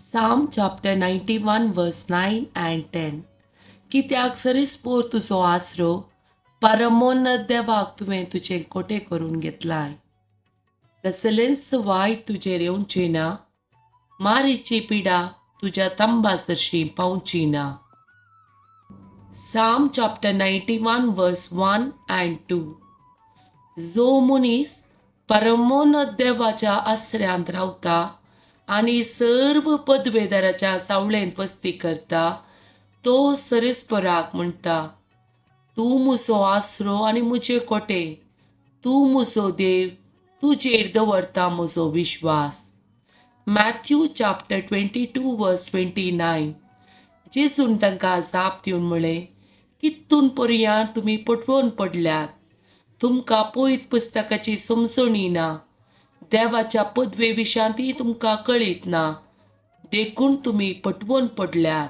Psalm chapter 91 verse 9 and 10. कित्याक सरेस्पोर तुजो आसरो, परमोन्नत देवाक तुवें तुजें कोटें करून घेतलाय. कसलेंच वायट तुजेर येवचें ना, मारीची पिडा तुज्या तंबा सरशी पावची ना. Psalm chapter 91 verse 1 and 2. जो मनीस परमोन्नत देवाच्या आसऱ्यांत रावता आनी सर्व पदवेदाराच्या सावळेंत वस्ती करता, तो सरेस्पराक म्हणटा, तूं म्हजो आसरो आनी म्हजें कोटे, तूं म्हजो देव, तुजेर दवरता म्हजो विश्वास. Matthew chapter 22 verse 29. जेजून तांकां जाप दिवन म्हळें, कितून पर्यान तुमी पटवून पडल्यात? तुमकां पयत पुस्तकाची समजणी ना, देवाच्या पदवे विशांतय तुमकां कळीत ना, देखून तुमी पटवून पडल्यात.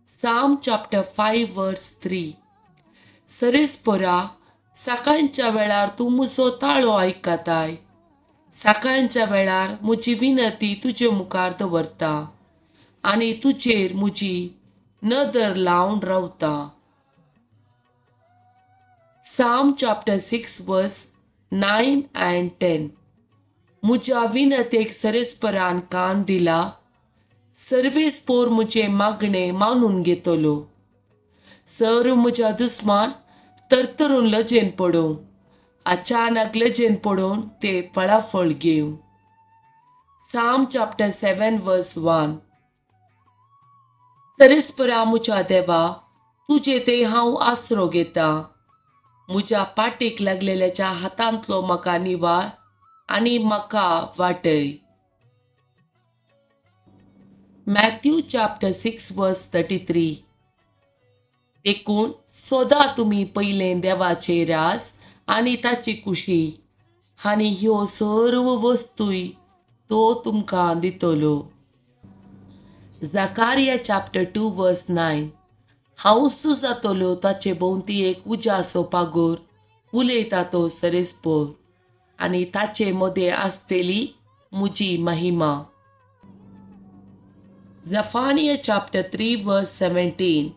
Psalm chapter 5 verse 3. सरेस्पोरा, सकाळच्या वेळार तूं म्हजो ताळो आयकताय. सकाळच्या वेळार म्हजी विनंती तुजे मुखार दवरता आनी तुजेर म्हजी नदर लावन रावता. Psalm chapter 6 verse 9 and 10. म्हज्या विनंतेक सरेस्परान कान दिला, सर्वेस्पोर म्हजें मागणें मानून घेतलो. सर्व म्हज्या दुस्मान तरतरून लजेन पडूं, अचानक लजेन पडून ते पळाफळ घेवं. Psalm chapter 7 verse 1. सरेस्परा म्हज्या देवा, तुजे ते हांव आसरो घेता. म्हज्या पाटीक लागलेल्याच्या हातांतलो म्हाका निवार आनी म्हाका वाटय. Matthew chapter 6 verse 33. देखून सदां तुमी पयलें देवाचें राज आनी ताची कुशी, आनी ह्यो सर्व वस्तूय तो तुमकां दितलो. Zechariah chapter 2 verse 9. हांव जातलो ताचे भोंवती एक उज्याचो पागोर, उलयता तो सरेस्पोर, आनी ताचे मदें आसतली म्हजी महिमा. Zephaniah chapter 3 verse 17.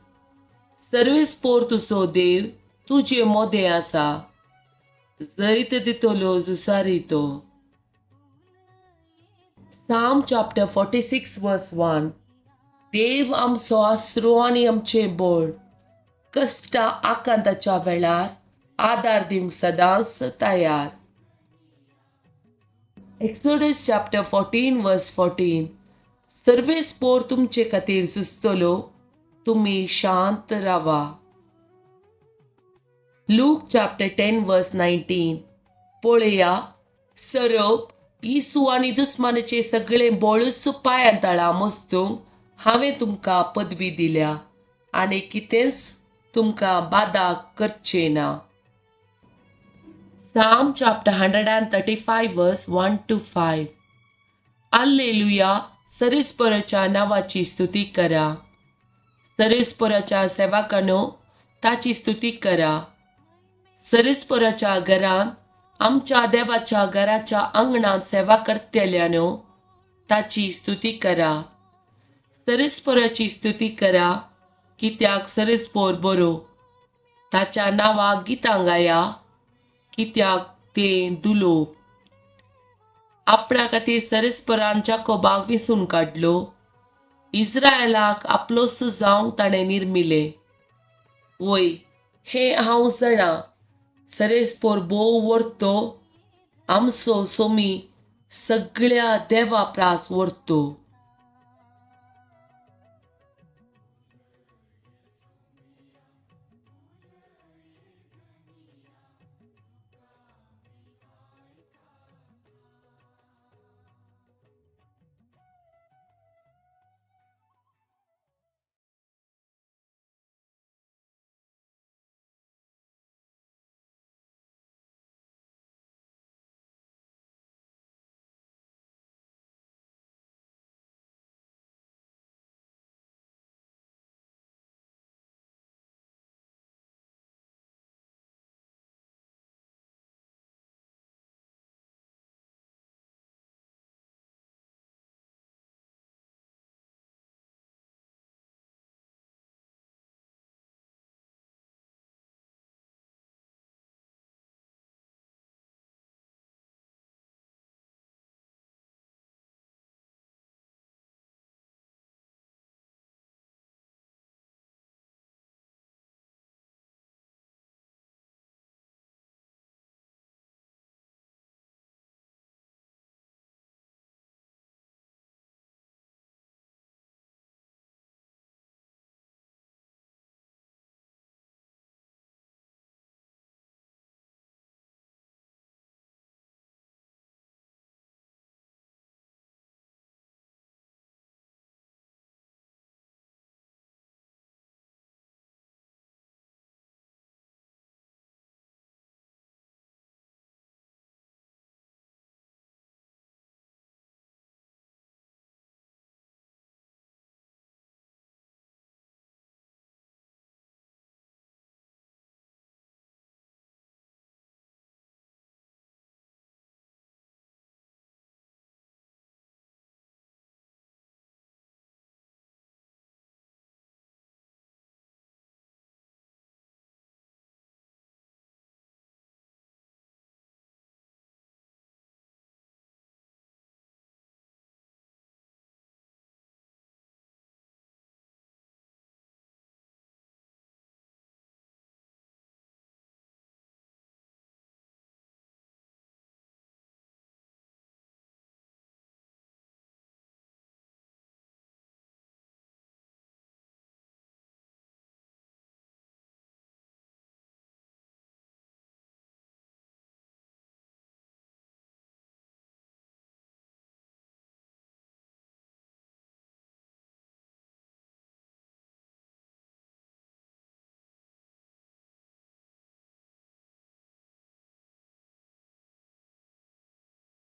सर्वेस्पोर तुजो देव तुजे मोदें आसा, जैत दितलो झुजारी तो. Psalm chapter 46 verse 1. देव आमचो आसरो आनी आमचें बळ, कश्टा आकांताच्या वेळार आदार दिवंक सदांच तयार. Exodus chapter 14 verse 14. सर्वेस्पोर तुमचे खातीर झुजतलो, तुमी शांत रावा. Luke chapter 10 verse 19. पळया, सरप इसू आनी दुस्मानाचे सगळे बळूच पांयां तळा मस्तूंक हांवें तुमकां पदवी दिल्या, आनी कितेंच तुमकां बादा करचें ना. Psalm chapter 135 verse 1 to 5. Alleluia, सरेस्पराच्या नांवाची स्तुती करा. सरेस्पराच्या सेवकांनो, ताची स्तुती करा. सरेस्पराच्या घरांत, आमच्या देवाच्या घराच्या आंगणांत सेवा करतल्यानो, ताची स्तुती करा. सरेस्पराची स्तुती करा, कित्याक सरेस्पोर बरो. ताच्या नांवाक गितां गाया, कित्याक तें दुलोप. आपणा खातीर सरेस्परान जाकोबाक विसून काडलो, इस्रायलाक आपलोसो जावंक ताणें निर्मिलें. वय, हें हांव जाणा, सरेस्पोर भोव व्हरतो, आमचो सोमी सगळ्या देवा प्रास व्हरतो.